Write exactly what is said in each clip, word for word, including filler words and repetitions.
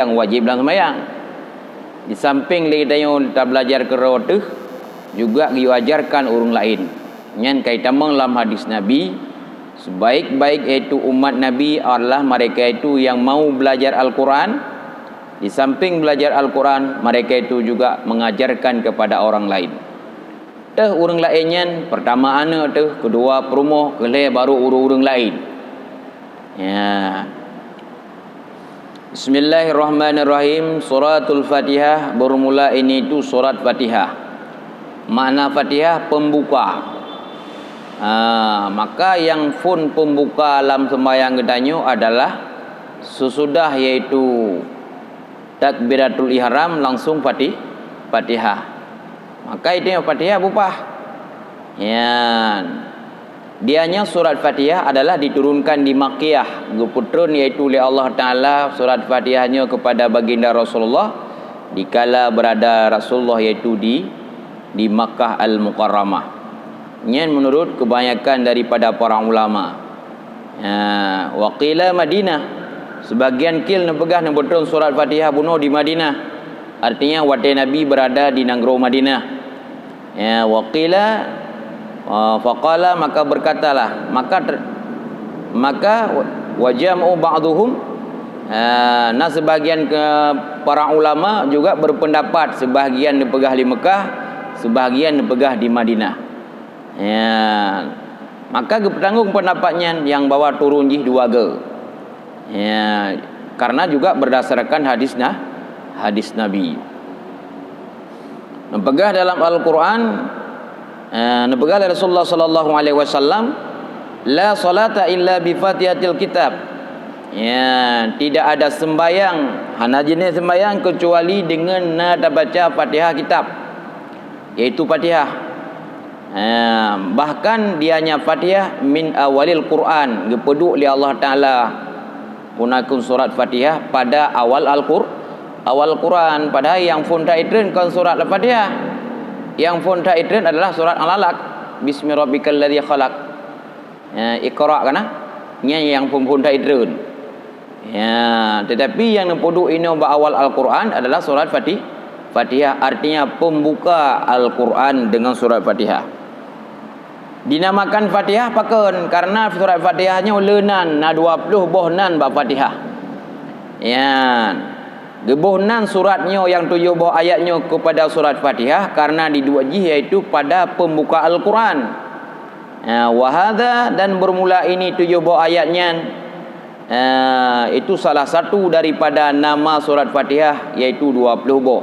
nyang wajéb lam seumayang. Di sampéng lé geutanyoe tabelajar keudroe teuh, juga geuajarkan ureuëng laén. Nyan ka itamong lam hadis Nabi, sebaik-baik yaitu umat Nabi adalah mereka itu yang mau belajar Al-Quran. Di sampéng belajar Al-Quran, mereka itu juga mengajarkan kepada orang lain. Teuh ureuëng laén nyan, pertama aneuëk teuh, keudua peurumoh, keulhée baru ureuëng-ureuëng laén. Ya. Bismillahirrahmanirrahim. Suratul Fatihah bermula ini itu surat Fatihah. Makna Fatihah pembuka. Ha, maka yang phon pembuka lam sembahyang geutanyoe adalah sesudah yaitu takbiratul ihram langsung Fati-, Fatihah. Maka itu Fatihah bupah. Yan. Dianya surat Fatihah adalah diturunkan di Makkiyah, geupeutreun yaitu lé Allah Taala surat Fatihah nyoe kepada baginda Rasulullah dikala berada Rasulullah yaitu di, di Makkah Al-Mukarramah. Nyan menurut kebanyakan daripada para ulama. Ha, wa qila Madinah. Sebagian kil neupeugah neupeutreun surat Fatihah bunoe di Madinah. Artinya watée Nabi berada di nanggroe Madinah. Ya, wa qila, ah, faqala, maka berkatalah, maka ter-, maka wa-, wa jam'u ba'duhum, ah, na sebahagian ke para ulama juga berpendapat, sebahagian neupeugah di Mekah, sebahagian neupeugah di Madinah. Ya, maka geupeutanggong pendapat nyan nyang bahwa turun jih dua go. Ya, karena juga berdasarkan hadis nah, hadis Nabi. Neupeugah dalam Al-Quran, eh, neupeugah lé Rasulullah sallallahu alaihi wasallam, "La salata illa bi Fatihatil Kitab." Ya, tidak ada sembahyang, hana jeuneh sembahyang kecuali dengan na tabaca Fatihah kitab, yaitu Fatihah. Ha, bahkan dianya Fatihah min awalil Quran, geupeuduek lé Allah Taala gunakan surat Fatihah pada awal Al-Qur-, awal Quran. Padahai nyang phon that itreun kon surat Al-Fatihah. Nyang phon that itreun adalah surat Al-Alaq. Bismi rabbikal ladzi khalaq. Ya, Iqra kana? Nyan nyang phon-phon that itreun. Ya, tetapi nyang neupeuduek inoe bak awal Al-Quran adalah surat Fati-, Fatihah, artinya pembuka Al-Quran dengan surat Fatihah. Dinamakan Fatihah pakon? Karena surat Fatihah nyoe le nan, na dua ploh boh nan bak Fatihah. Ya, geuboh nan surat nyoe nyang tujoh boh ayat nyoe kepada surat Fatihah karena diduek jih yaitu pada pembuka Al-Quran. Ya, wa hadza, dan bermula ini tujoh boh ayat nyan, eh, itu salah satu daripada nama surat Fatihah, yaitu dua ploh boh.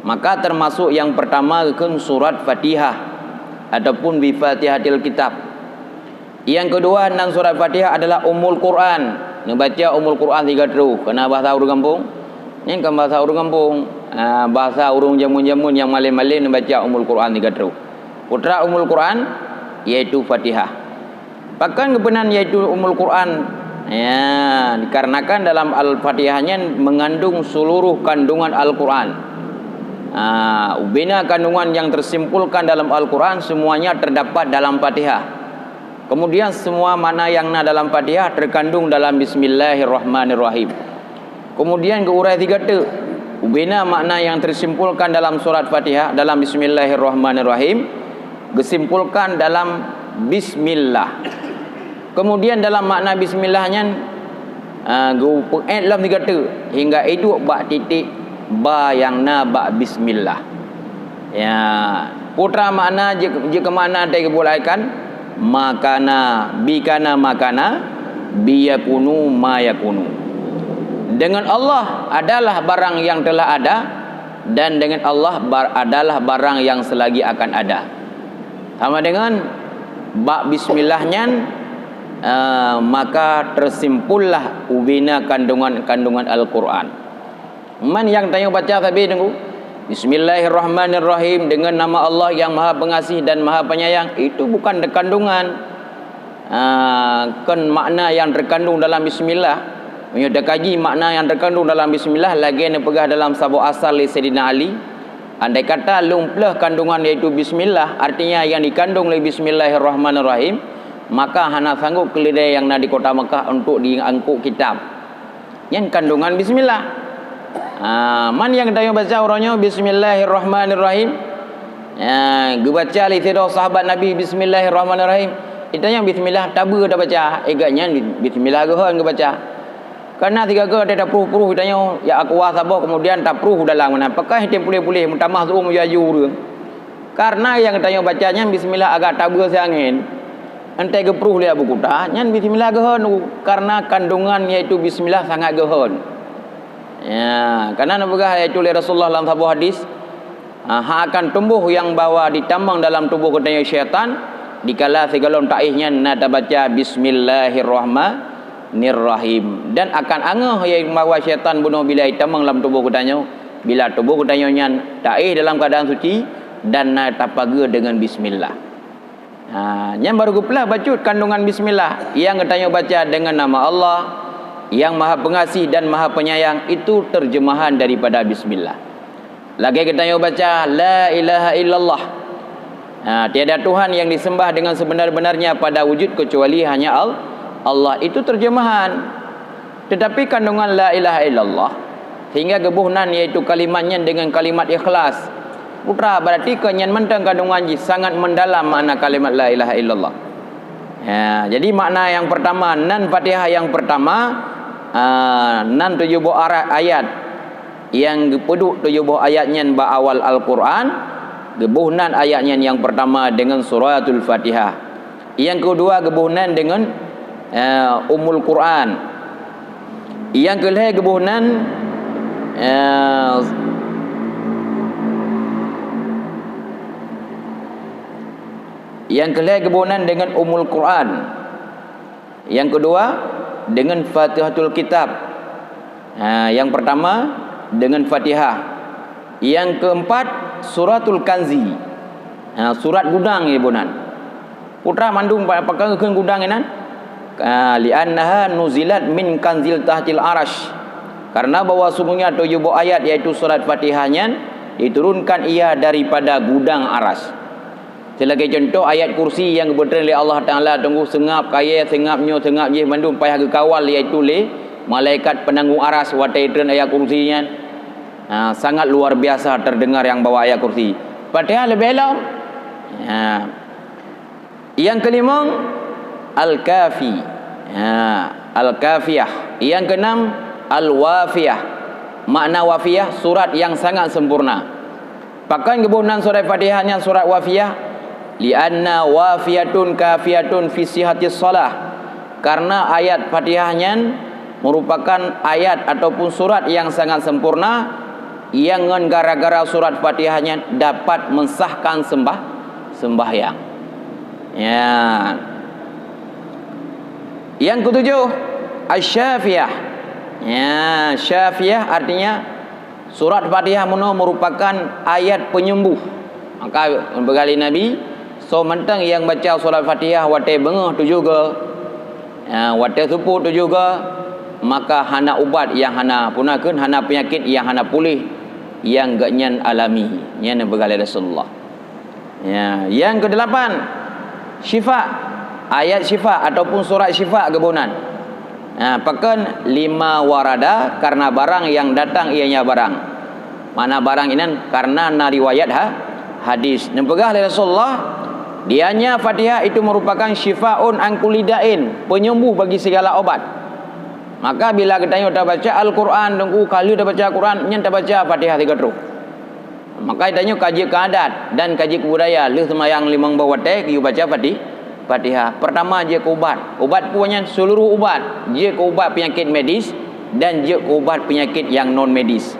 Maka termasuk yang pertama geukheun surat Fatihah ataupun bi Fatihatil Kitab. Yang kedua nan surat Fatihah adalah Ummul Quran. Neubaca Ummul Quran siga troh, kana bahasa ureuëng gampông. Nyan kan bahasa ureuëng gampông. Ah, bahasa ureuëng jameun-jameun nyang malém-malém neubaca Ummul Quran siga troh. Putra Ummul Quran yaitu Fatihah. Pakon geupeunan yaitu Ummul Quran? Ya, dikarenakan dalam Al-Fatihah nyan mengandung seluruh kandungan Al-Quran. Ah, ubena kandungan yang tersimpulkan dalam Al-Quran semuanya terdapat dalam Fatihah. Kemudian semua makna yang na dalam Fatihah terkandung dalam Bismillahirrahmanirrahim. Kemudian geuurai siga teuk, ubena makna yang tersimpulkan dalam surat Fatihah dalam Bismillahirrahmanirrahim geusimpulkan dalam Bismillah. Kemudian dalam makna Bismillah nyan, ah, geupeuet lom siga teuk hingga iduek bak titik ba nyang na bak Bismillah. Ya, putra makna jeuet, jeuet keu makna teuh geupulaikan, makana, bikana makana, biyakunu mayakunu. Dengan Allah adalah barang yang telah ada, dan dengan Allah bar-, adalah barang yang selagi akan ada. Sama dengan bak bismillah nyan, eh, maka tersimpullah ubena kandungan-kandungan Al-Quran. Man nyang tanyoe baca sabe teungku, Bismillahirrahmanirrahim, dengan nama Allah yang Maha Pengasih dan Maha Penyayang, itu bukan kandungan. Ah, kon makna yang terkandung dalam bismillah. Meunyoe takaji makna yang terkandung dalam bismillah, lagée neupeugah dalam saboh asar lé Saidina Ali, andai kata lôn pleuh kandungan yaitu bismillah, artinya yang dikandung lé bismillahirrahmanirrahim, maka hana sanggup keuleudée nyang na di kota Mekah untuk diangkut kitab. Nyan kandungan bismillah. Ha, man nyang tanyoe baca uroe nyoe, "Bismillahirrahmanirrahim." Ha, geubaca lé sidroe sahabat Nabi, "Bismillahirrahmanirrahim." Tanyoe bismillah tabeue tabaca, eh, gobnyan bismillah geuhon geubaca. Kareuna sigaga watée tapruh-pruh tanyoe, jak aqua saboh, keumudian tapruh u dalam meunan. Pakon item puléh-puléh, meutamah seuuem aju ureuëng. Kareuna nyang tanyoe baca nyan bismillah agak tabeue siangén. Enteuk geupruh lé Abu Kuta, nyan bismillah geuhon, kareuna kandungan yaitu bismillah sangat geuhon. Ya, kareuna neupeugah yaitu lé Rasulullah lam saboh hadis, "Ah, akan tumbuh nyang bahwa ditamong dalam tuboh geutanyoe syaitan, dikala sigohlom taéh nyan na tabaca bismillahirrahmanirrahim. Dan akan angeuh nyang bahwa syaitan bunoe bila jitamong lam tuboh geutanyoe, bila tuboh geutanyoe nyan taéh dalam keuadaan suci dan na tapageue deungon bismillah." Ha, nyan barô geupeugah bacut kandungan bismillah. Nyang geutanyoe baca deungon nama Allah, nyang Maha Pengasih dan Maha Penyayang, itu terjemahan daripada bismillah. Lagée geutanyoe baca, "La ilaha illallah." Ha, tiada Tuhan yang disembah dengan sebenar-benarnya pada wujud kecuali hanya Al-, Allah. Itu terjemahan. Teutapi kandungan la ilaha illallah, sehingga geuboh nan, yaitu kalimat nyan deungon kalimat ikhlas. Putra, berarti keu nyan mantong kandungan jih sangat mendalam makna kalimat la ilaha illallah. Ya, jadi makna nyang pertama, nan Fatihah nyang pertama, ah, nan tujoh boh ara-, ayat. Nyang geupeuduek tujoh boh ayat nyan bak awal Al-Quran, geuboh nan ayat nyan nyang pertama deungon Suratul Fatihah. Nyang keudua geuboh nan deungon, eh, Ummul Quran. Nyang keulhée geuboh nan, eh, nyang keulhée geuboh nan deungon Ummul Quran. Nyang keudua deungon Fatihatul Kitab. Ha, nyang pertama deungon Fatihah. Nyang keumpat Suratul Kanzi. Ha, surat gudang geuboh nan. Putra, mandum pa-, pakon geukheun gudang inan? Ah, "Li'annaha nuzilat min kanzil tahtil arasy." Karena bahwa sungguhnya tujoh boh ayat, yaitu surat Fatihah nyan, diturunkan ia daripada gudang Arasy. Seulagée cuntoh, ayat kursi nyang geubeutrön lé Allah Taala teungku seungab kayée, seungab nyoe, seungab jih mandum payah geukawal, yaitu lé malaikat peunanggung Arasy watée treun ayat kursi nyan. Ha, sangat luar biasa terdengar nyang bahwa ayat kursi. Fatihah leubeh lom. Ha. Nyang keulimong, Al-Kafi. Ha, Al-Kafiyah. Nyang keunam, Al-Wafiyah. Makna Wafiyah, surat nyang sangat sempurna. Pakon geuboh nan surat Fatihah nyan surat Wafiyah? "Li'anna wafiyatun kafiyatun fi sihatis shalah." Karena ayat Fatihah nyan merupakan ayat ataupun surat nyang sangat sempurna, nyang ngon gara-gara surat Fatihah nyan dapat mensahkan sembah-, sembahyang. Ya. Nyang ketujoh, Asy-Syafiyah. Ya, Syafiyah artinya surat Fatihah meunoe merupakan ayat penyembuh. Maka peugah lé Nabi, "Soe mantong nyang baca surat Fatihah watée beungoh tujoh goe, ya, watée supoh tujoh goe, maka hana ubat nyang hana, puna kheun hana peunyakét nyang hana puléh nyang gobnyan alami." Nyan peugah lé Rasulullah. Ya, nyang keudelapan, syifa. Ayat syifa ataupun surat syifa geuboh nan. Ha, pakon? "Lima warada," karena barang yang datang ianya barang. Makna barang inan karena na riwayat ha-, hadis. Neupeugah lé Rasulullah, dianya Fatihah itu merupakan syifaun an kulli da'in, penyembuh bagi segala obat. Maka bila geutanyoe tabaca Al-Quran, teungku, ka lheueh tabaca Al-Quran, nyan tabaca Fatihah sigoe troh. Maka tanyoe ka jeuet keu adat dan ka jeuet keu budaya, lheueh seumayang limong boh watée geuyue baca Fati-, Fatihah. Pertama jeuet keu ubat. Ubat peue nyan? Seluruh ubat. Jeuet keu ubat peunyakét medis dan jeuet keu ubat peunyakét nyang non medis.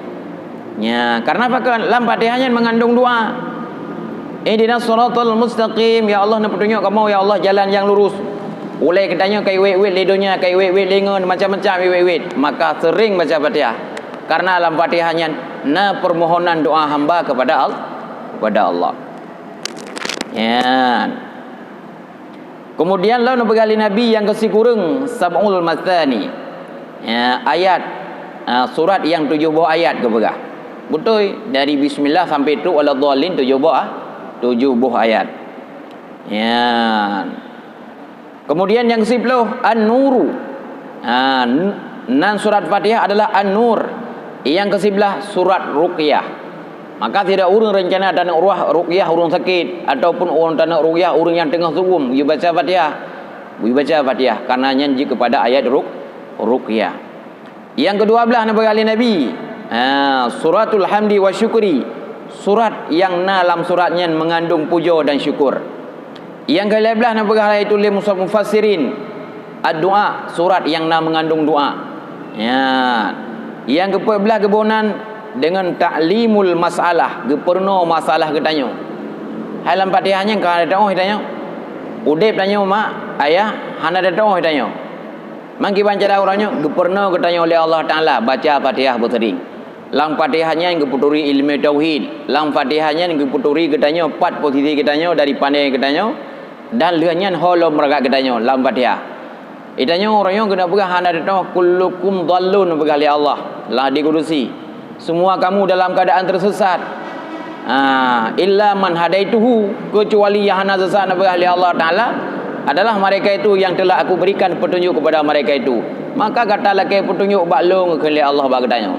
Nya, karena pakon? Lam Fatihah nyan mengandung doa. "Ihdinas siratal mustaqim." Ya Allah, neupeutunyok kamoe, ya Allah, jalan nyang lurus. Ulée geutanyoe ka iwet-iwet lé donya, ka iwet-iwet lé ngon, macam-macam iwet-iwet. Maka sering baca Fatihah. Karena lam Fatihah nyan na permohonan doa hamba kepada Al-, kepada Allah. Nyan. Kemudian lom neupeugah lé Nabi nyang keusikureueng, sab'ul matsani. Ya, ayat, ah, surat nyang tujoh boh ayat geupeugah. Beutôi, dari bismillah sampai trok waladhdallin tujoh boh, ah, tujoh boh ayat. Nyan. Kemudian nyang siplôh, An-Nuru. Ha, n-, nan surat Fatihah adalah An-Nur. Nyang keusiblaih surat Ruqyah. Maka sidroe ureuëng reuncana taneuk ruah ruqyah ureuëng sakét, ataupun ureuëng taneuk ruqyah ureuëng nyang teungoh sugum, geubaca Fatihah. Geubaca Fatihah, karena nyan jeuet keupada ayat ruq-, ruqyah. Nyang keudua blaih neupeugah lé Nabi, ha, suratul hamdi wa syukri, surat nyang na lam surat nyan meungandung pujoe dan syukur. Nyang keulhée blaih neupeugah lé itu lé musa-, mufassirin, addu'a, surat nyang na meungandung doa. Ya. Nyang keupeuet blaih geuboh nan deungon ta'limul masalah, geupeurunoe masalah geutanyoe. Hai lam Fatihah nyan ka hana teuoh tanyoe. Udeb tanyoe mak, ayah, hana teuoh tanyoe. Mangkiban cara uroe nyoe geupeurunoe geutanyoe lé Allah Taala baca Fatihah beuseuring. Lam Fatihah nyan geupeuturi iéleumé tauhid. Lam Fatihah nyan geupeuturi geutanyoe pat posisi geutanyoe dari pane geutanyoe dan lheueh nyan ho lom meuragat geutanyoe lam Fatihah. Geutanyoe uroe nyoe geuneuk peugah hana teutoh kullukum dhallun peugah lé Allah lam hadis kudusi. Semua kamu dalam keadaan tersesat. Ha, illa man hadaituhu, kecuali yang hana sesat neupeugah lé Allah Taala adalah mereka itu yang telah aku berikan petunjuk kepada mereka itu. Maka gata lakée petunjuk bak lôn kheun lé Allah bak geutanyoe.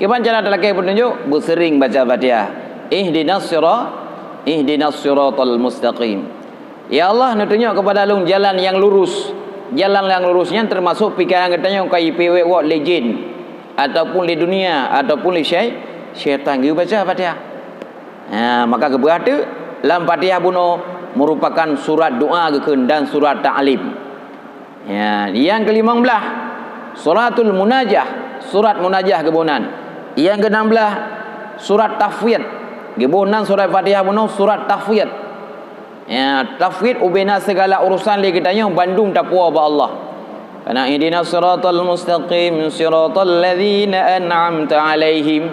Kiban cara talakée petunjuk? Beuseuring baca Fatihah. Ihdinas sira-, ihdinas siratal mustaqim. Ya Allah, neutunyok keupada lôn jalan nyang lurus. Jalan nyang lurus nyan teumasok pikeran geutanyoe ka jipiwék woe lé jén, ataupun lé dunia, ataupun lé syai-, syaitan geubaca Fatihah. Ha, maka geupeugah teuk lam Fatihah bunoe meurupakan surat doa geukheun dan surat taklim. Ya, nyang keulimong blaih, suratul munajah, surat munajah geuboh nan. Nyang keunam blaih, surat tafwid. Geuboh nan surat Fatihah bunoe surat tafwid. Ya, tafwid ubena segala urusan lé geutanyoe bandum tapuwoe bak Allah. Kana ihdinas siratal mustaqim, siratal ladzina an'amta 'alaihim.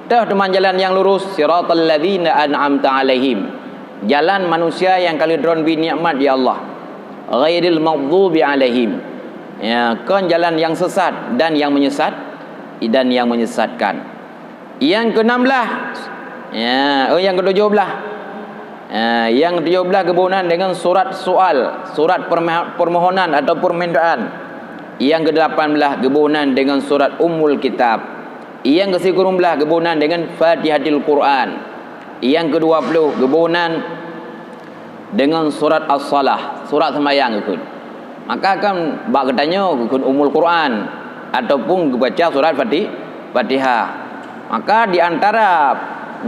Teuh teuma jalan nyang lurus, siratal ladzina an'amta 'alaihim. Jalan manusia nyang ka lheueh droe bri nikmat, ya Allah. Ghairil maghdubi 'alaihim. Ya, kon jalan nyang sesat dan nyang menyesat, dan nyang menyesatkan. Nyang keunam blaih. Ya, oh, nyang keutujôh blaih. Ya, nyang keutujôh blaih geuboh nan deungon surat soal, surat permoh-, permohonan atau permintaan. Nyang keudelapan blaih geuboh nan deungon surat Ummul Kitab. Nyang keusikureueng blaih geuboh nan deungon Fatihatil Quran. Nyang keudua ploh geuboh nan deungon surat As-Salah, surat seumayang geukheun. Maka kan bak geutanyoe geukheun Ummul Quran ataupun geubaca surat Fati-, Fatihah. Maka di antara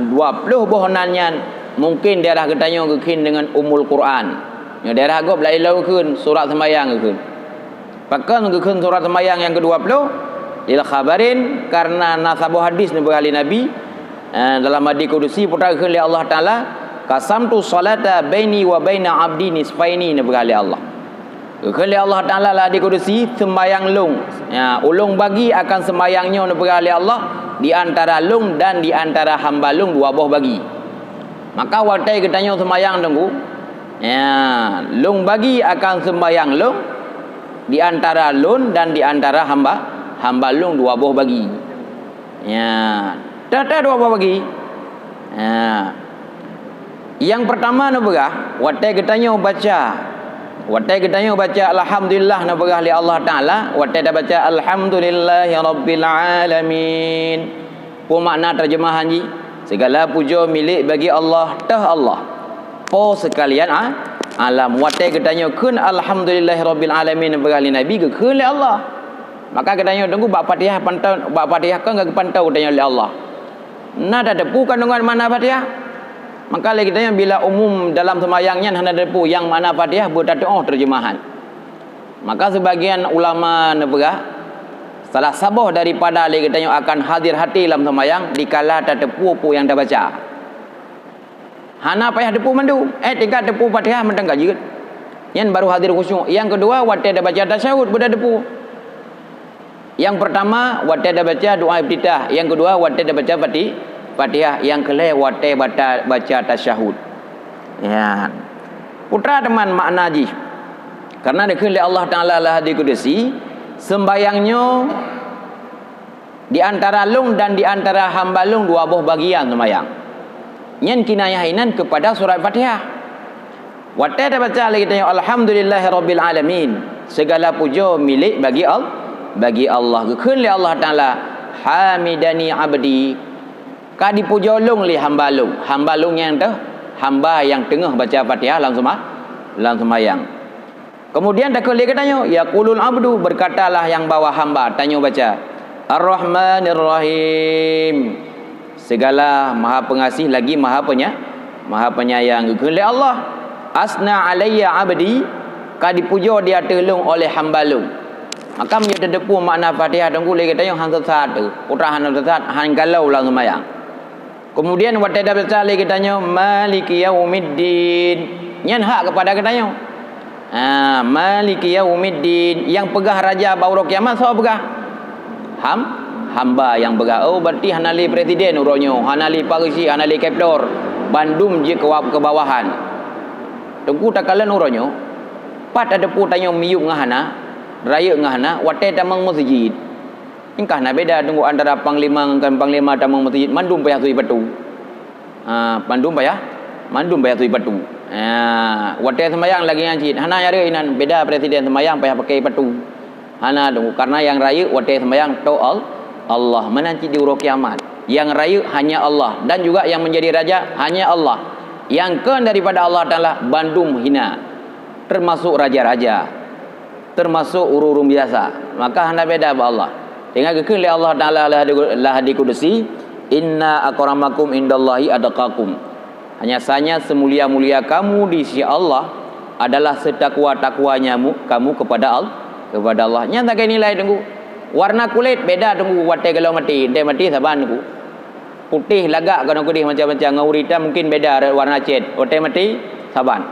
dua ploh boh nan nyan mungken daerah geutanyoe geukheun deungon Ummul Quran. Nyoe daerah gob laén lom geukheun surat seumayang geukheun. Pakon geukheun surat seumayang nyang keudua ploh? Lil khabarin, karena na saboh hadis neupeugah lé Nabi, eh, dalam hadis kudusi putra geukheun lé Allah Taala, "Qasamtu salata baini wa baina abdi nisfaini," neupeugah lé Allah. Geukheun lé Allah Taala lam hadis kudusi, "Seumayang lôn, ya, ulôn bagi akan seumayang nyoe," neupeugah lé Allah, "di antara lôn dan di antara hamba lôn dua boh bagi." Maka watée geutanyoe seumayang teungku, ya, lôn bagi akan seumayang lôn, di antara lôn dan di antara hamba, hamba lôn dua boh bagi. Ya, teuh-teuh dua boh bagi. Ya. Nyang peurtama neupeugah, watée geutanyoe baca, watée geutanyoe baca alhamdulillah neupeugah lé Allah Taala, watée tabaca alhamdulillahi rabbil alamin. Peue makna terjemahan jih? Segala pujoe milék bagi Allah, teuh Allah. Po seukalian a-, alam. Watée geutanyoe kheun alhamdulillahirabbil alamin neupeugah lé Nabi, geukheun lé Allah. Maka geutanyoe teungku bak Fatihah pantau, bak Fatihah kon ka geupantau geutanyoe lé Allah. Na tateupeue kandungan makna Fatihah? Maka lé geutanyoe bila umum dalam seumayang nyan hana tateupeue nyang makna Fatihah, beutateuoh terjemahan. Maka seubagian ulama neupeugah, salah saboh daripada lé geutanyoe akan hadir hati lam seumayang dikala tateupeue peue nyang tabaca. Hana payah teupeue mandum, eh, tingkat teupeue Fatihah mantong ka jeuet. Nyan baru hadir khusyuk. Nyang keudua, watée tabaca tasyahud beutateupeue. Nyang peurtama, watée tabaca doa iftitah. Nyang keudua, watée tabaca Fati-, Fatihah. Nyang keulhée, watée bata-, baca tasyahud. Ya. Peue teuma makna jih? Karena dikheun lé Allah Taala lam hadis kudusi, "Seumbayang nyoe di antara lôn dan di antara hamba lôn dua boh bagian seumbayang." Nyan kinayah inan keupada surat Fatihah. Watée tabaca lé geutanyoe, "Alhamdulillahirabbil alamin," segala pujoe milék bagi Al-, bagi Allah. Geukheun lé Allah Taala, Hamidani abdi, ka dipujoe lôn lé hamba lôn. Hamba lôn nyang teuh, hamba nyang teungoh baca Fatihah lam seuma-, lam seumayang. Kemudian takheun lé geutanyoe, yaqulul abdu, berkatalah nyang bahwa hamba, tanyoe baca, Ar-Rahmanir Rahim. Segala Maha Pengasih lagi Maha Penya-, Maha Penyayang. Geukheun lé Allah, asna alayya abdi, ka dipujoe di ateueh lôn oleh hamba lôn. Maka meunyoe tateupeue makna Fatihah teungku lé geutanyoe han sesat teuh, putra han sesat, han galau lam seumayang. Kemudian watée tabaca lé geutanyoe maliki yaumiddin, nyan hak kepada geutanyoe. Ha, maliki yaumiddin, nyang peugah raja bak uroe kiamat soe peugah? Ham, hamba nyang peugah. Oh, berarti hana lé presiden uroe nyoe, hana lé polisi, hana lé keptor, bandum jeuet keu wa-, keu bawahan. Teungku takalon uroe nyoe, pat tateupeue tanyoe miyueb ngon hana, rayeuk ngon hana, watée tamong meuseujid. Nyan ka hana beda teungku antara panglima ngon kon panglima tamong meuseujid, mandum payah sui patu. Ha, mandum payah, mandum payah sui patu. Ha, watée seumayang lagée nyan cit, hana nyang rhot inan, beda presiden seumayang payah pakai patu. Hana teungku, karena nyang rayeuk watée seumayang tok Al-, Allah. Meunan cit di uroe kiamat. Nyang rayeuk hanya Allah dan juga nyang menjadi raja hanya Allah. Nyang kon daripada Allah Taala bandum hina, termasuk raja-raja, termasuk ureuëng-ureuëng biasa. Maka hana beda bak Allah. Sehingga geukheun lé Allah Taala lam hadi-, lam hadis kudusi, "Inna akramakum indallahi atqakum." Hanya saja seumulia-mulia kamu di sisi Allah adalah setakwa-takwanya mu-, kamu kepada Al-, kepada Allah. Nyan sagai nilai teungku. Warna kulét beda teungku watée gohlom maté, watée maté saban teungku. Putéh lagak keunoe keudeh macam-macam, ngon ureuëng itam mungkin beda warna cét, watée maté saban.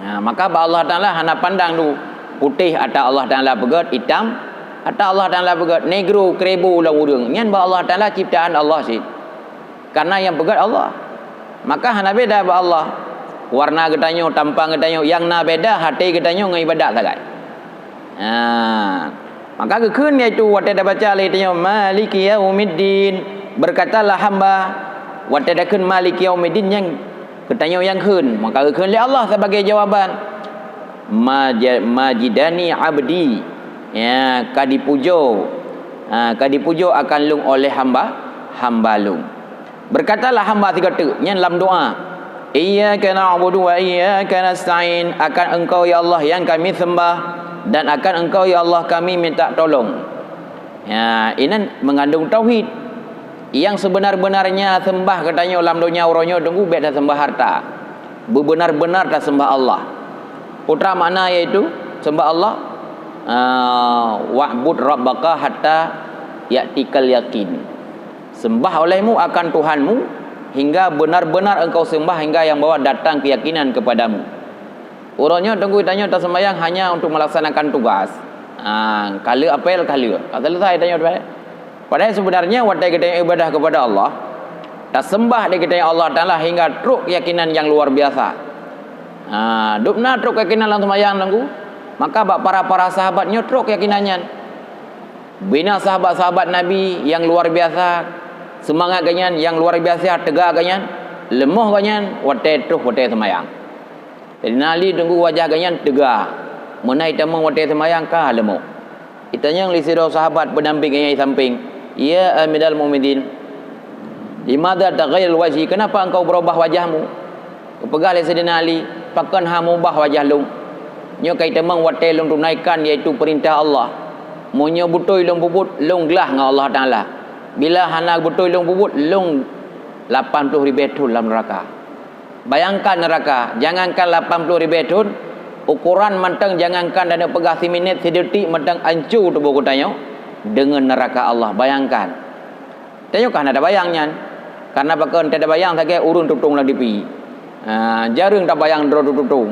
Ha, maka bak Allah Taala hana pandang teungku putéh ata Allah Taala peugét, itam ata Allah Taala peugét, negro kribo lom ureuëng. Nyan bak Allah Taala ciptaan Allah cit. Karena nyang peugét Allah. Maka hana beda bak Allah. Warna geutanyoe, tampang geutanyoe, nyang na beda até geutanyoe ngon iébadat sagai. Ha. Maka geukheun yaitu watée tabaca lé tanyoe maliki yaumiddin, berkatalah hamba, watée takheun maliki yaumiddin nyan geutanyoe nyang kheun, maka geukheun lé Allah sebagai jawaban, maja-, majidani abdi, ya, ka dipujoe, ha, ka dipujoe akan lôn oleh hamba, hamba lôn. Berkatalah hamba sigoe teuk nyan lam doa, "Iyyaka na'budu wa iyyaka nasta'in," akan Engkau ya Allah nyang kami sembah dan akan Engkau ya Allah kami minta tolong. Ya, inan mengandung tauhid. Yang sebenar-benarnya sembah geutanyoe lam donya uroe nyoe teungku bék tasembah harta. Bebenar-benar tasembah Allah. Putra makna yaitu sembah Allah, ah, wa'bud rabbaka hatta ya'tikal yakin. Sembah olehmu akan Tuhanmu, hingga benar-benar engkau sembah, hingga yang bahwa datang keyakinan kepadamu. Uroe nyoe teungku tanyoe taseumbahyang hanya untuk melaksanakan tugas. Ha, ka lheueh apel, ka lheueh. Ka selesai tanyoe tuan. Padahai sebenarnya watée geutanyoe ibadah kepada Allah, tasembah di geutanyoe Allah Taala hingga trok keyakinan yang luar biasa. Ha, dubna trok keyakinan lam seumbahyang teungku, maka bak para-para sahabat nyoe trok keyakinan nyan. Bina sahabat-sahabat Nabi nyang luar biasa, seumangat geuhnyan nyang luar biasa, teuga geuhnyan, leumoh geuhnyan watée troh watée seumayang. Saidina Ali teungku wajah geuhnyan teuga, meunan itamong watée seumayang ka leumoh. Itanyong lé sidroe sahabat peudampéng geuhnyan di sampéng, "Ya Amiral Mukminin, limadza taghayyara wajhi? Kenapa engkau berubah wajahmu?" Geupeugah lé Saidina Ali, "Pakon hana ubah wajah lôn? Nyoe ka itamong watée lôn tunaikan, yaitu peurintah Allah. Meunyoe beutôi lôn peubuet, lôn glah ngon Allah Taala. Bila hana beutôi lôn peubuet, lôn lapan ploh ribée thon lam neuraka." Bayangkan neuraka, jangankan lapan ploh ribée thon, ukoran mantong jangankan taneuk peugah siminét, sidetik mantong anco tuboh geutanyoe deungon neuraka Allah. Bayangkan. Tanyoe ka hana tabayang nyan. Karena pakon tabayang sagai ureuëng tutong lam tipi. Ha, jareueng tabayang droe tutong.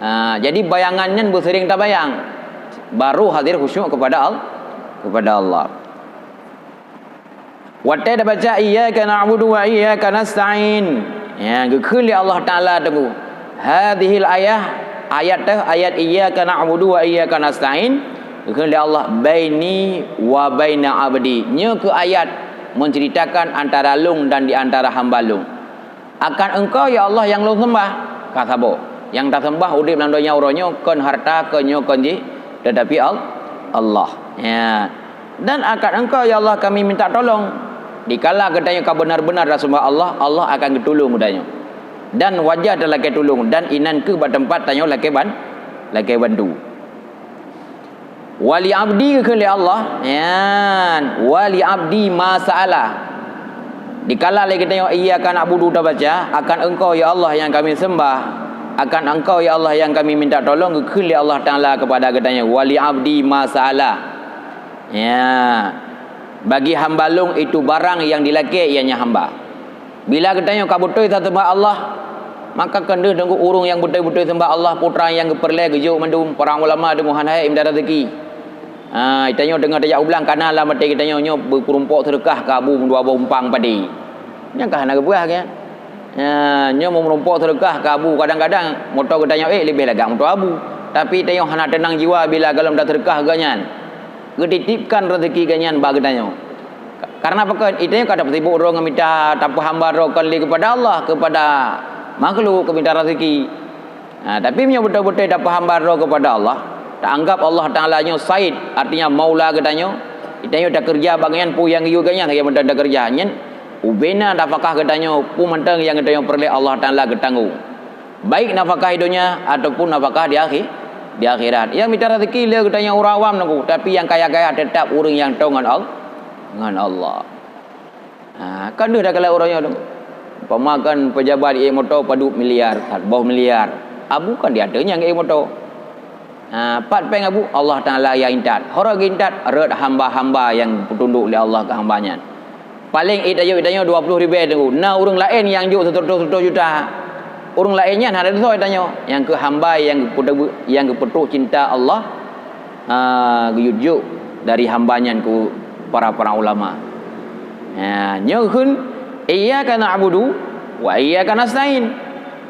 Ha, jadi bayangan nyan beuseuring tabayang. Baru hadir khusyuk kepada Al-, kepada Allah. Watée tabaca iyyaka na'budu wa iyyaka nasta'in. Ya, geukheun lé Allah Taala teungku. Hadhil ayah, ayat teuh, ayat iyyaka na'budu wa iyyaka nasta'in, geukheun lé Allah, "Baini wa baina abdi." Nyoe keuh ayat menceritakan antara lôn dan di antara hamba lôn. Akan Engkau ya Allah nyang lôn sembah. Ka saboh. Nyang tasembah udeb lam donya uroe nyoe kon harta, kon nyoe, kon jih, tetapi Al-, Allah. Ya. Dan akan Engkau, ya Allah, kami minta tolong. Dikala geutanyoe ka benar-benar taseumah Allah, Allah akan geutulông geutanyoe. Dan wajah talakée tulông, dan inan kheueh bak teumpat tanyoe lakée ban-, lakée bantu. "Wa li abdi," geukheun lé Allah, nyan, "wa li abdi ma sa'ala." Dikala lé geutanyoe "Iyyaka na'budu" tabaca, "Akan Engkau, ya Allah, nyang kami seumah, akan Engkau, ya Allah, nyang kami minta tolong," geukheun lé Allah Taala keupada geutanyoe, "Wa li abdi ma sa'ala." Ya, bagi hamba lôn itu barang nyang dilakée ianya hamba. Bila geutanyoe ka beutôi taseumah Allah, maka keuneuk deungon ureuëng nyang beutôi-beutôi seumah Allah, putra nyang geupeureulée geujok mandum, para ulama deungon hana hai minta rezeki. Ha, geutanyoe teungoh tajak u blang kana lam até geutanyoe nyoe beupeurumpok seudeukah keu abu dua boh umpang padé. Nyang ka hana geupeugah nyan. Ha, nyoe meureumpok seudeukah keu abu, kadang-kadang moto geutanyoe ék leubeh lagak moto abu. Tapi tanyoe hana teunang jiwa bila gohlom taseudeukah keu gobnyan. Geutitipkan rezeki gobnyan bak geutanyoe. Karena pakon? Geutanyoe ka tapeusibuek droe ngon mita tapeuhamba droe kon lé keupada Allah, keupada makhluk, keu mita rezeki. Ha, tapi meunyoe beutôi-beutôi tapeuhamba droe keupada Allah, taanggab Allah Taala nyoe Said, artinya Maula geutanyoe, geutanyoe takeureuja bak gobnyan peue nyang geuyue gobnyan sagai mantong takeureuja. Nyan ubena nafakah geutanyoe, peue mantong nyang geutanyoe peureulée Allah Taala geutanggong. Baik nafakah di donya ataupun nafakah di akhi-, di akhirat. Nyang mita rezeki le geutanyoe ureuëng awam nunggu, tapi nyang kaya-kaya teutap ureuëng nyang toe ngon Al-, ngon Allah. Ha, kan deuh takalon uroe nyoe tu. Umpama kan pejabat ék moto padub miliar, saboh miliar. Abu kan di ateueh nyang ék moto. Ha, pat péng abu, Allah Taala nyang intat. Hora geuintat, rot hamba-hamba nyang peutundok lé Allah keu hamba nyan. Paleng ék tanyoe, ék tanyoe dua ploh ribée teungku. Na ureuëng laén nyang jok seutotoh-seutoh juta. Ureuëng laén nyan hana desya tanyoe. Nyang keu hamba nyang geupeuteubeu-, nyang geupeutrok cinta Allah, ha, geuyue jok dari hamba nyan keu para-para ulama. Ha, nyoe kheun, "Iyyaka na'budu wa iyyaka nasta'in."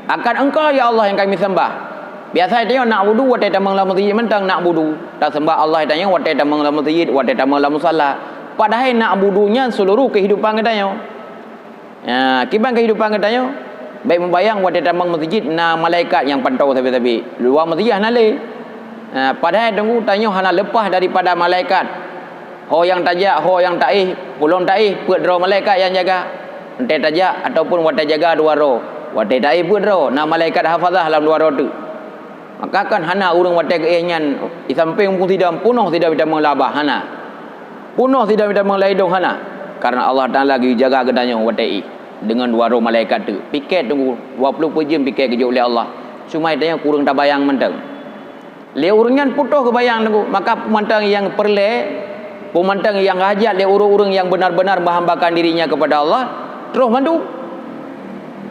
Akan Engkau, ya Allah, nyang kami sembah. Biasa tanyoe na'budu watée tamong lam meuseujid mantong na'budu. Tasembah Allah tanyoe watée tamong lam meuseujid, watée tamong lam musala. Padahai na'budu nyan seuluruh keuhidupan geutanyoe. Ya, kiban keuhidupan geutanyoe, bék mubayang watée tamong meuseujid na malaikat nyang pantô sabe-sabe. Luwa meuseujid hana lé. Ha, padahai teungku tanyoe hana leupah daripada malaikat. Ho nyang tajak, ho nyang taéh, pulang taéh, peuet droe malaikat nyang jaga. Watée tajak ataupun watée jaga dua droe. Watée taéh peuet droe, na malaikat hafazah lam dua droe teuk. Maka kan hana ureuëng watée geuéh nyan, di sampéng muphom sidang, peunoh sidang mita meulabah, hana. Peunoh sidang mita meulaidong, hana. Karena Allah Taala geujaga geutanyoe watée éh deungon dua droe malaikat teuk. Piké teungku, dua ploh peuet jeuem piké geujok lé Allah. Cuma tanyoe kureueng tabayang mantong. Lé ureuëng nyan putôh geubayang teungku, maka peumantang nyang peureulée, peumantang nyang hajat lé ureuëng-ureuëng nyang benar-benar meuhambakan dirinya kepada Allah, troh mandum.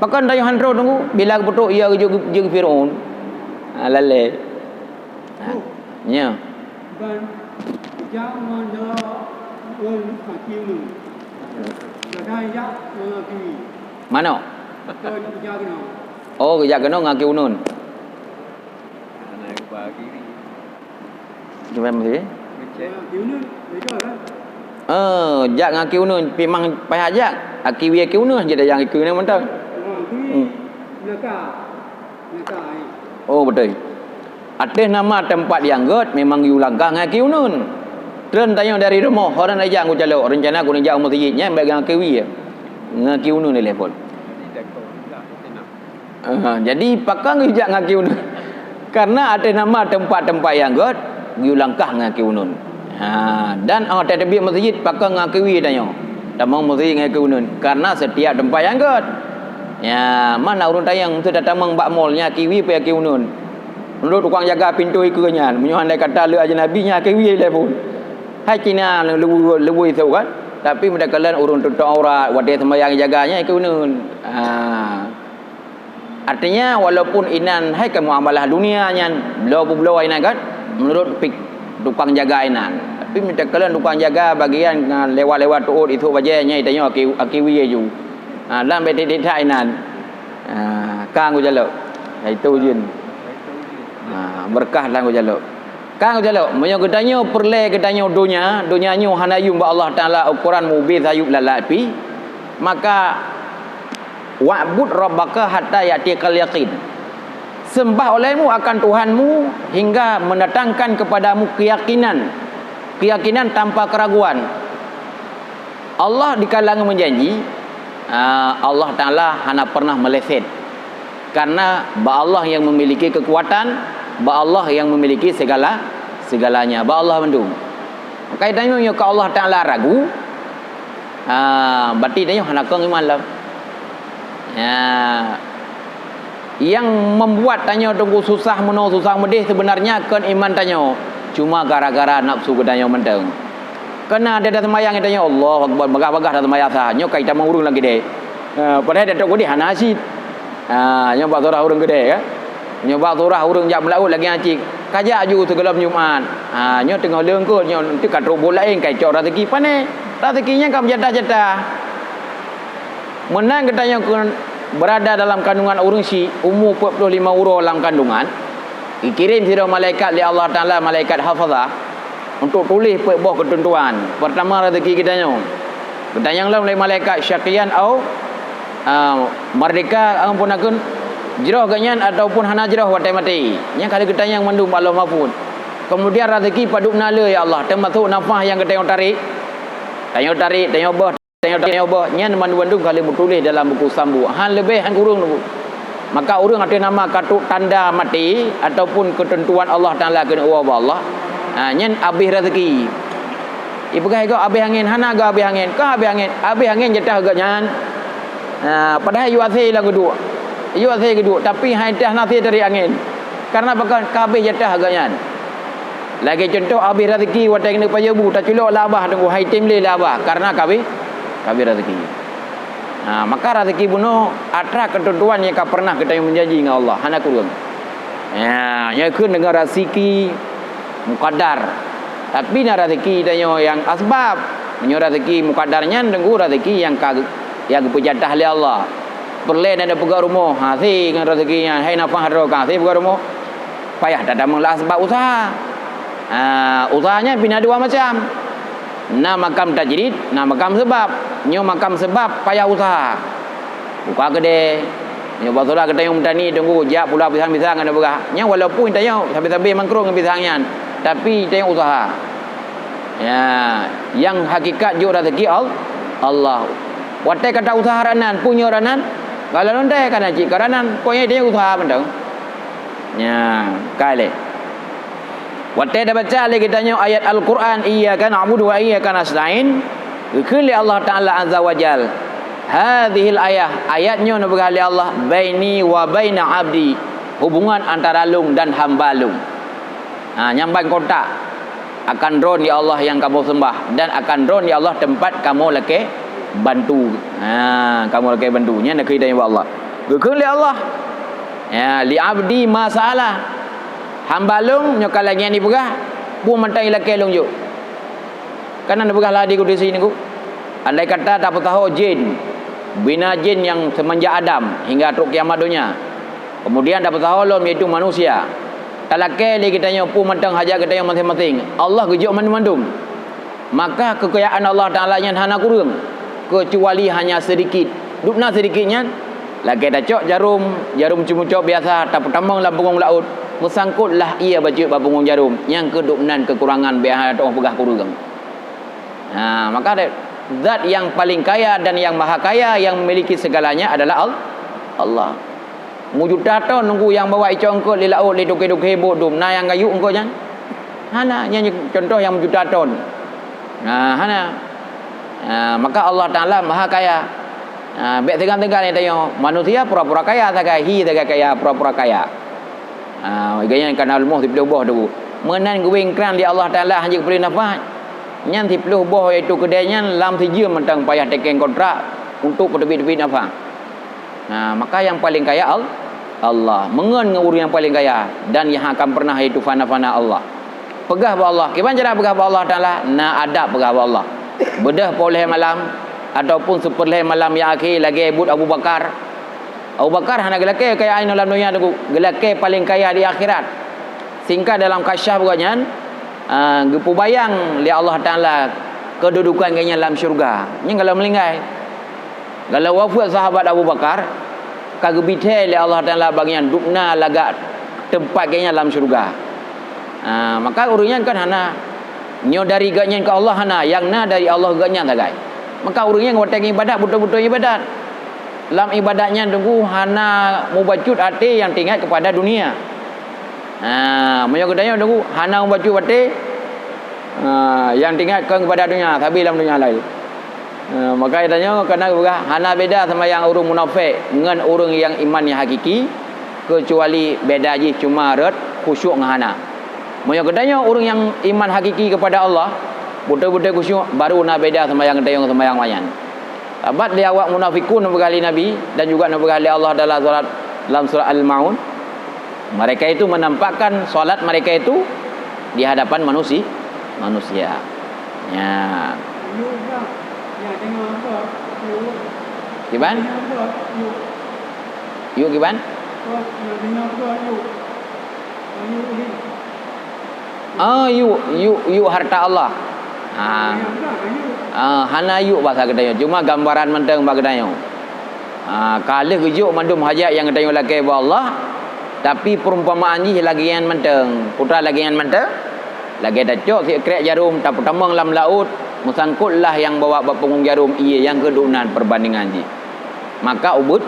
Pakon tanyoe han troh teungku, bila geupeutrok ia geujok jeuet Firaun. Ha, lalée. Ha, nya. Ban jak ngon jaroe ngon kaki ulôn. Kadang jak ngon kaki. Mano? Kon jak keunoe. Oh, jak keunoe ngon kaki ulôn. Gimana sih? Kaki ulôn, beda kan? Eh, jak ngon kaki ulôn, pi mang payah jak. Kaki wie kaki ulôn, jadi jak kaki ulôn mantong. Oh, kaki. Hmm. Belakang. Belakang, eh. Oh, beutôi. Ateueh nama teumpat nyang gét memang geuyue langkah ngon kaki ulôn. Treun tanyoe dari rumoh, orang aja ngon calok, rencana keuneuk jak u meuseujid nyan bak ngon kaki wie. Ngon kaki ulôn lé phon. Ah, jadi pakon geuyue jak ngon kaki ulôn. Karena ateueh nama teumpat-teumpat nyang gét, geuyue langkah ngon kaki ulôn. Ha, dan oh, watée teubiet meuseujid pakon ngon kaki wie tanyoe. Tamong meuseujid ngon kaki ulôn. Karena setiap teumpat nyang gét. Ya, mana ureuëng tanyong meusti tatamong bak mall nyan kaki wie peue kaki ulôn. Meunurot tukang jaga pintoe ikeue nyan, meunyoe andai kata le ajnabi nyan kaki wie lé phon. Hai Cina leubeh, leubeh isok kan. Tapi meunyoe takalon ureuëng tutong aurat, watée seumbahyang jaga nyan kaki ulôn. Ha. Artinya, walaupun inan hai ka muamalah dunia nyan, bloe peubloe inan kan, meunurot pik-, tukang jaga inan. Tapi meunyoe takalon tukang jaga bagian, ah, lewat-lewat tuot isok bajée nyan, tanyoe aki, aki wie ju. Ha, lam betik-betik inan. Ha, kang ku jalok. Itu jin. Ha, berkah lam ku jalok. Kang ku jalok, meunyoe geutanyoe peureulée geutanyoe donya, donya nyoe hana yuem bak Allah Taala ukoran mubé sayueb lalat pih, maka "Wa'bud rabbaka hatta ya'tiyakal yaqin." Sembah olehmu akan Tuhanmu hingga mendatangkan kepadamu keyakinan. Keyakinan tanpa keraguan. Allah dikala meujanji, ah, Allah Taala hana pernah meleset. Karena bak Allah yang memiliki kekuatan, bak Allah yang memiliki segala, segalanya, bak Allah mandum. Maka tanyoe nyoe keu Allah Taala ragu, ah, berarti tanyoe hana kong iman lom. Ya. Yang membuat tanyoe teungku susah meunoe susah meudeh sebenarnya kon iman tanyoe, cuma gara-gara nafsu geutanyoe mantong. Kana ada dah sembahyang tanyoe, Allahu Akbar, bagah-bagah dah sembahyang sah. Nyoe kai tamong ureueng lam keudè. Ha, padahai datuk keudè hana cit. Ha, nyoe bak surah ureueng keudè, kan? Nyoe bak surah ureueng jak meulaôt lagèe nyan cit. Kajak ju sigohlom Jumat. Ha, nyoe teungoh leungkot, nyoe nanti ka trok buet laén, kai cok raseuki pané. Raseuki nyan ka meujatah-jatah. Meunan geutanyoe keu berada dalam kandungan ureueng syik, umu peuet ploh limong uroe lam kandungan, geukirém sidroe malaikat lé Allah Taala, malaikat hafazah, untuk tuléh peuet boh keuteuntuan. Peurtama, raseuki geutanyoe. Geutanyong lom lé malaikat, syaqiyan au, a, mardika, amphon akun, jroh geuhnyan ataupun hana jroh watèe maté. Nyan ka lheueh geutanyong mandum bak Lauh Mahfuz. Keumudian, raseuki padub na le, ya Allah, teumasok nafah nyang geutanyoe tarek. Tanyoe tarek, tanyoe beuh, Tanyoe, tanyoe boh, nyan mandum-mandum ka lheueh meutuléh dalam buku sambuk. Han leubeh, han kureueng, Teungku. Maka ureueng ateueh nama ka trok tanda maté ataupun keuteuntuan Allah Taala keuneuk woe bak Allah, ha, nyan abéh raseuki. Ipeugah lé gob abéh angén, hana gob abéh angén. Ka abéh angén, abéh angén jatah geuhnyan. Ha, padahai yue asèe lam geuduek. Yue asèe geuduek, tapi han teuh na asèe tarek angén. Kareuna pakon? Ka abéh jatah geuhnyan. Lagèe cuntoh, abéh raseuki watèe keuneuk pajoh bu, taculok lam babah, Teungku, han item lé lam babah, kareuna ka abéh, ka abéh raseuki. Ha, maka raseuki bunoe atra keuteuntuan nyang ka peureunah geutanyoe meujanji ngon Allah, hana kureueng. Ya, nyan keuh deungon raseuki mukadar. Tapi na raseuki tanyoe nyang asbab. Meunyoe raseuki mukadar nyan, Teungku, raseuki nyang ka, nyang geupeujatah lé Allah. Peureulèe na peugöt rumoh, ha, asèe ngon raseuki nyan, hai nafah droe ka asèe peugöt rumoh. Payah tatamong lam asbab useuha. Ha, useuha nyan pih na dua macam. Na makam tajrid, na makam seubab. Nyoe makam seubab payah useuha. Buka keudè. Nyoe bak seulaih geutanyoe meutani, Teungku, jak pula pisang-pisang keuneuk peugah. Nyan walaupun tanyoe sabe-sabe mangkron ngon pisang nyan, tapi tanyoe useuha. Ya, nyang hakikat jok raseuki Al-, Allah. Watèe ka ta useuha rot nan, peue nyoe rot nan? Kalau lôn dèh ka na cit ka rot nan, pokoknya tanyoe useuha mantong. Nya, ka lé. Watèe tabaca lé geutanyoe ayat Al-Qur'an, "Iyyaka na'budu wa iyyaka nasta'in," geukheun lé Allah Ta'ala Azza wa Jal, "Hadzihil ayah," ayat nyoe neupeugah lé Allah, "baini wa baina abdi," hubungan antara lôn dan hamba lôn. Ha, nyan ban kontak. Akan Droen, ya Allah, nyang kamoe seumbah, dan akan Droen, ya Allah, teumpat kamoe lakèe bantu. Ha, kamoe lakèe bantu. Nyan nakeuh tanyoe bak Allah. Geukheun lé Allah, ya, "Li abdi ma sa'ala." Hamba lôn nyoe ka lagèe nyan jipeugah, peue mantong ilakèe lôn jok. Kan na neupeugah lé hadis kudusi nyoe, andai kata tapeusaho jén, bina jén nyang seumenjak Adam hingga trok kiamat donya, kemudian tapeusaho lom, yaitu manusia, talakèe lé geutanyoe peue mantong hajat geutanyoe maséng-maséng, Allah geujok mandum-mandum. Maka keukayaan Allah Ta'ala nyan hana kureueng, keucuali hanya seudikit. Dubna seudikit nyan, lagèe tacok jarôm, jarôm ceumeucok biasa, tapeutamong lam punggông laôt, meusangkot lah ie bacut bak punggông jarôm, nyan keuh dubnan keukurangan, bèk hana teuôh peugah kureueng. Ha, maka deh, zat nyang paleng kaya dan nyang maha kaya, nyang memiliki segalanya adalah Al-, Allah. Meujuta thôn Teungku nyang bawa icok eungkôt lé laôt, lé dukée-dukée bot dum, na nyang gayue eungkôt nyan? Hana, nyan cuntoh nyang meujuta thôn. Ha, hana. Ha, maka Allah Ta'ala maha kaya. Ha, bèk seugan-seugan tanyoe, manusia pura-pura kaya sagai, hi sagai kaya, pura-pura kaya. Ha, gobnyan ka na rumoh siplôh boh tu. Meunan geuwéng kran lé Allah Ta'ala hana jeuet peuleueh nafah. Nyan siplôh boh, yaitu keudè nyan lam sijeuem mantong payah teuken kontrak untuk peuteubiet-teubiet nafah. Nah, maka nyang paleng kaya Al-, Allah. Meungon ngon ureueng nyang paleng kaya dan nyang akan pernah, yaitu fana-fana Allah. Peugah bak Allah. Kiban cara peugah bak Allah Ta'ala? Na adab peugah bak Allah. Beudôh poh lhèe malam ataupun sipeurlhèe malam nyang akhé lagèe buet Abu Bakar. Abu Bakar hana geulakèe keukayaan inoe lam donya tu, geulakèe paleng kaya di akhirat. Singkat dalam Kasyaf gobnyan, ah, geupeubayang lé Allah Ta'ala keududukan gobnyan lam syeuruga. Nyan gohlom meuninggai. Gohlom wafeuet sahabat Abu Bakar, ka geubithèe lé Allah Ta'ala bak gobnyan dubna lagak teumpat gobnyan lam syeuruga. Ah, maka ureueng nyan kan hana Nyoe dari gobnyan keu Allah hana, nyang na dari Allah gobnyan sagai. Maka ureuëng nyang watée ibadat beutôi-beutôi ibadat. Lam ibadat nyan teungku hana mubacut até nyang teuingat keupada dunia. Ha, meunyoe geutanyoe teungku hana mubacut até, ha, nyang teuingat kon keupada dunia, sabe lam dunia laén. Ha, maka geutanyoe kana geupeugah hana beda seumayang ureuëng munafék ngon ureuëng nyang iman nyang hakiki, keucuali beda jih cuma rot khusyuk ngon hana. Meunyoe geutanyoe ureuëng nyang iman hakiki keupada Allah, beutôi-beutôi khusyuk, baru na beda seumayang geutanyoe ngon seumayang awaknyan. Sabat lé awak munafikun neupeugah lé Nabi dan juga neupeugah lé Allah dalam surat, dalam surat Al-Maun, mereka itu menampakkan salat mereka itu di hadapan manusi-, manusia. Ya. Kiban? Yuk kiban? Ah, yuk, yuk, yuk harta Allah. Ha. Ah, hana yuk basa geutanyoe, cuma gambaran mantong bak geutanyoe. Ha, ka lheueh geujok mandum hajat nyang geutanyoe lakée bak Allah, tapi perumpamaan jih lagée nyan mantong. Peue lagée nyan mantong? Lagée tacok sikrek jarum tapeutamong lam laôt, meusangkot lah nyang bawa bak punggung jarum ié nyang keuduek nan perbandingan jih. Maka ubeuet,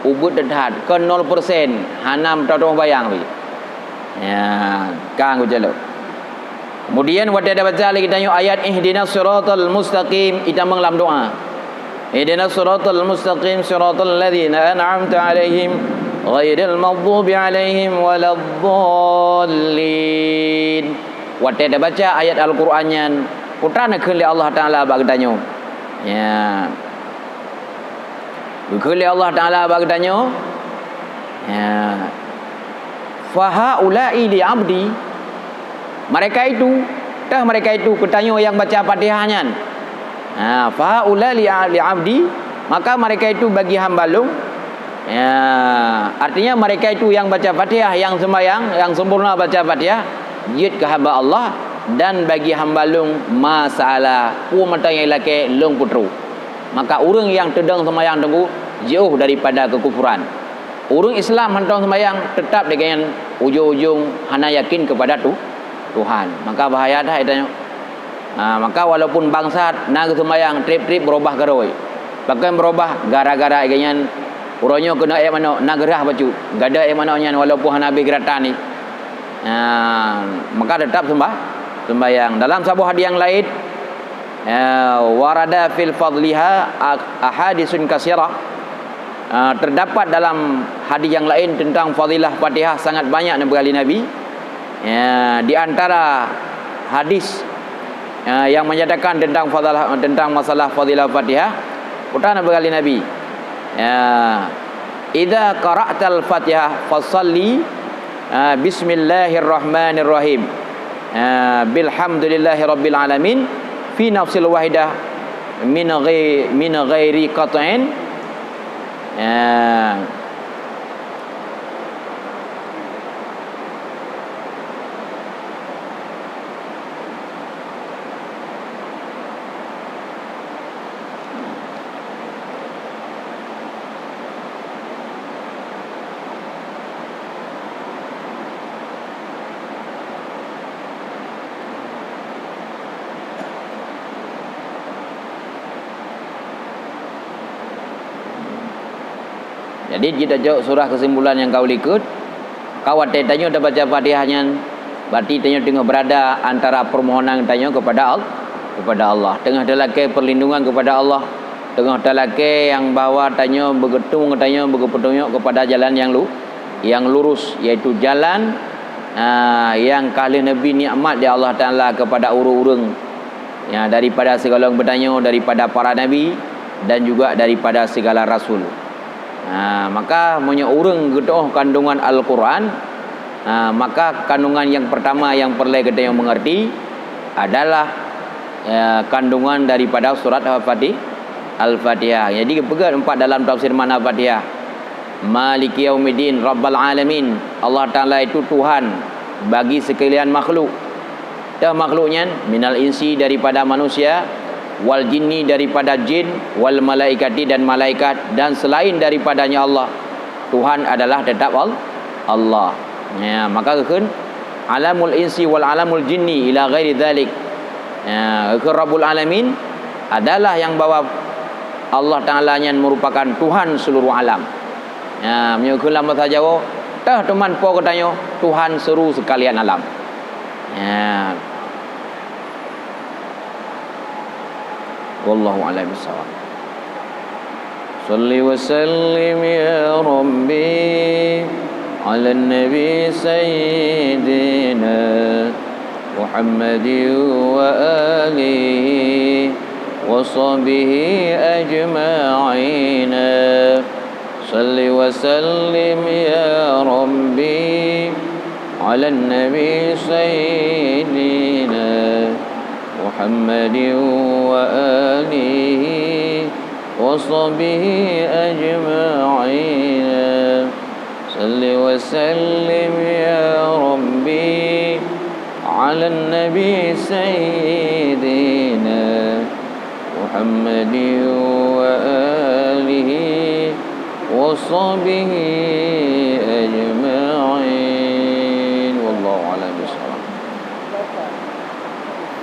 ubeuet that-that, kon nol persen, hana meutatong bayang pih. Ya, kang kucalok. Kemudian watée tabaca lé geutanyoe ayat ihdinas siratal mustaqim, itamong lam doa. Ihdinas siratal mustaqim, siratal ladzina an'amta 'alaihim, ghairil maghdubi 'alaihim waladdallin. Watée tabaca ayat Al-Qur'an nyan, peue neukheun lé Allah Taala bak geutanyoe. Ya. Geukheun lé Allah Taala bak geutanyoe, ya, "Fahaula'i li 'abdi," mereka itu, teuh mereka itu keu tanyoe nyang baca Fatihah nyan. Ha, "Fahaula li, li 'abdi," maka mereka itu bagi hamba lôn. Ya, artinya mereka itu nyang baca Fatihah, nyang seumayang, nyang sempurna baca Fatihah, jeuet keu hamba Allah, dan bagi hamba lôn ma sa'ala, peue mantong nyang ilakée lôn peutrôh. Maka ureuëng nyang teudong seumayang teungku jiôh daripada keukufuran. Ureuëng Islam hantom seumayang, teutab lagée nyan ujong-ujong hana yakin keupada Tu-, Tuhan. Maka bahaya that geutanyoe. Ha, maka walaupun bangsat na geuseumayang, treb-treb beurubah keurôi. Pakon beurubah? Gara-gara lagée nyan uroe nyoe keuneuk ék manok, na geurhah bacut. Gadôh ék manok nyan walaupun hana habéh geuratan jih. Ha, maka teutab seumbah-, seumbayang. Dalam saboh hadis nyang laén, ya, warada fil fadliha a-, ahadisun kasirah. Ah, terdapat dalam hadis nyang laén teuntang fadilah Fatihah sangat banyak neupeugah lé Nabi. Ya, di antara hadis, ya, yang menyatakan tentang fadilah, tentang masalah fadilah Fatihah, peue neupeugah lé Nabi. Ya, "Idza qara'tal Fatihah fasalli, ah, bismillahirrahmanirrahim. Ah, bilhamdulillahi rabbil alamin fi nafsil wahidah min ghai-, min ghairi qat'in." Ya. Jadi, jeuet tajok surah keusimpulan nyang ka u likot, ka watée tanyoe tabaca Fatihah nyan, berarti tanyoe teungoh beurada antara peumohonan tanyoe keupada Al-, keupada Allah. Teungoh talakée peurlindungan keupada Allah, teungoh talakée nyang bahwa tanyoe beugeutung, tanyoe beugeupeutunyok keupada jalan nyang lu-, nyang lurus, yaitu jalan, ah, nyang ka lheueh neubri nikmat di Allah Taala keupada ureuëng-ureuëng, ya, daripada sigohlom geutanyoe, daripada para nabi, dan juga daripada sigala rasul. Ha, maka meunyoe ureuëng geutuoh kandungan Al-Qur'an, ha, maka kandungan nyang peurtama nyang peureulée geutanyoe meungerti adalah, ya, kandungan daripada surat Al-Fati-, Al-Fatihah. Jadi, geupeugah empat dalam tafsir makna Fatihah. Maliki yaumiddin, Rabbal alamin. Allah Taala itu Tuhan bagi sekalian makhluk. Teuh makhluk nyan, minal insi daripada manusia, wal jinni daripada jin, wal malaikati dan malaikat, dan selain daripadanya Allah, Tuhan adalah tetap Al-, Allah. Ya, maka geukheun, alamul insi wal alamul jinni ila ghairi dzalik. Ya, keu Rabbul Alamin adalah nyang bahwa Allah Taala nyan merupakan Tuhan seluruh alam. Ya, meunyoe keu lam bahasa Jawa, teuh teuma Po geutanyoe Tuhan seuru sekalian alam. Ya. Wallahu a'lam bishawab. Salli wa sallim ya Rabbi ala Nabi Sayyidina Muhammadin wa alihi wa sahbihi ajma'in. Salli wa sallim ya Rabbi ala Nabi Sayyidina Muhammadin wa alihi wa sahbihi ajma'in. Salli wa sallim ya Rabbi ala Nabi Sayyidina Muhammadin wa alihi wa sahbihi ajma'in. Wallahu a'lam bishawab.